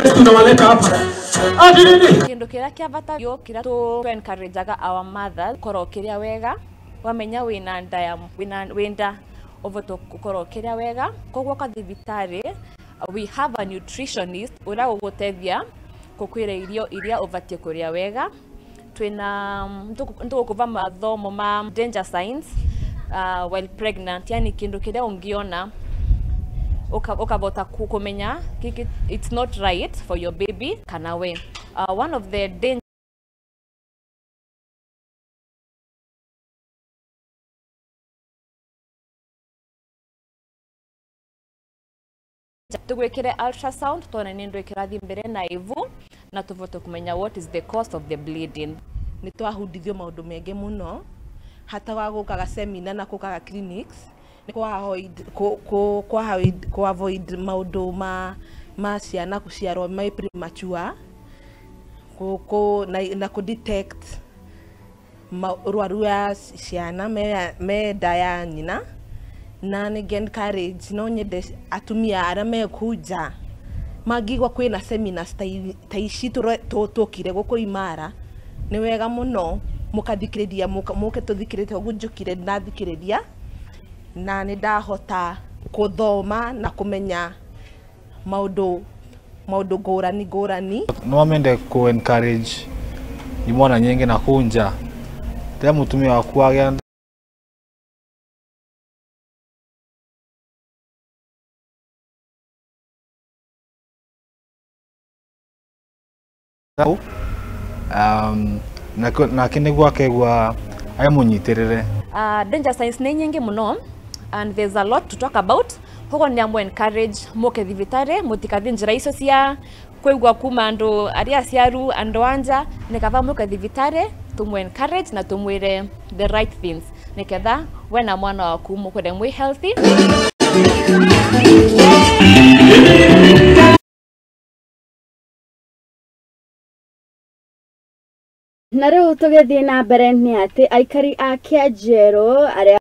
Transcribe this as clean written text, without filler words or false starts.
Best tunawaleta hapa. Ati nini? Kindu kiria kia bata yo kiria tu encourageaga our mothers korwo kiria wega wamenya wina nda ya wina winda uvoto gukorwo kiria wega koguo ka thibitari we have a nutritionist uria ugutethia kukwira irio iria ubatie kuria wega. Twina ndukuva mathomo ma danger signs while pregnant, yani kindu kiria ungiona ukavota kumenya it's not right for your baby kana we. One of the danger tugwikire ultrasound tone ni ndu ikirathi mbere na ivu na tuvote kumenya what is the cause of the bleeding. Ni twahundithio maundu menge muno hata wa gukaga seminar na gukaga clinics ni kwa avoid maundu ma ciana guciarwo mai premature na ku detect rwaru ya ciana me nda ya nyina. Na nĩ encourage no nyende atumia arĩa me kũnja mangĩigua kwĩna seminars ta ici tũkire gũkũ Imara nĩ wega mũno mũkathikĩrĩria mũke tũthikĩrĩrie ũguo njũkire ndathikĩrĩria na nĩ ndahota kũthoma na kũmenya maũndũ ngũrani ngũrani. No mende ku encourage imwana nyingi na kunja rĩrĩa mũtumia waku agĩa nake nĩguo akegua amunyitĩrĩre. Danger signs nĩ nyingĩ mũno and there's a lot to talk about. Koguo nĩ amũ encourage mũke thibitarĩ mũtikathi njĩra icio cia kũigua kuma andũ arĩa aciaru andũ anja nĩ kaba mũke thibitarĩ tũmũ encourage na tũmwĩre the right things nĩketha we na mwana waku mũkũre mwĩ healthy. Na rĩu tũgĩthiĩ na mbere nĩ atĩ aikari a Kĩanjerũ arĩa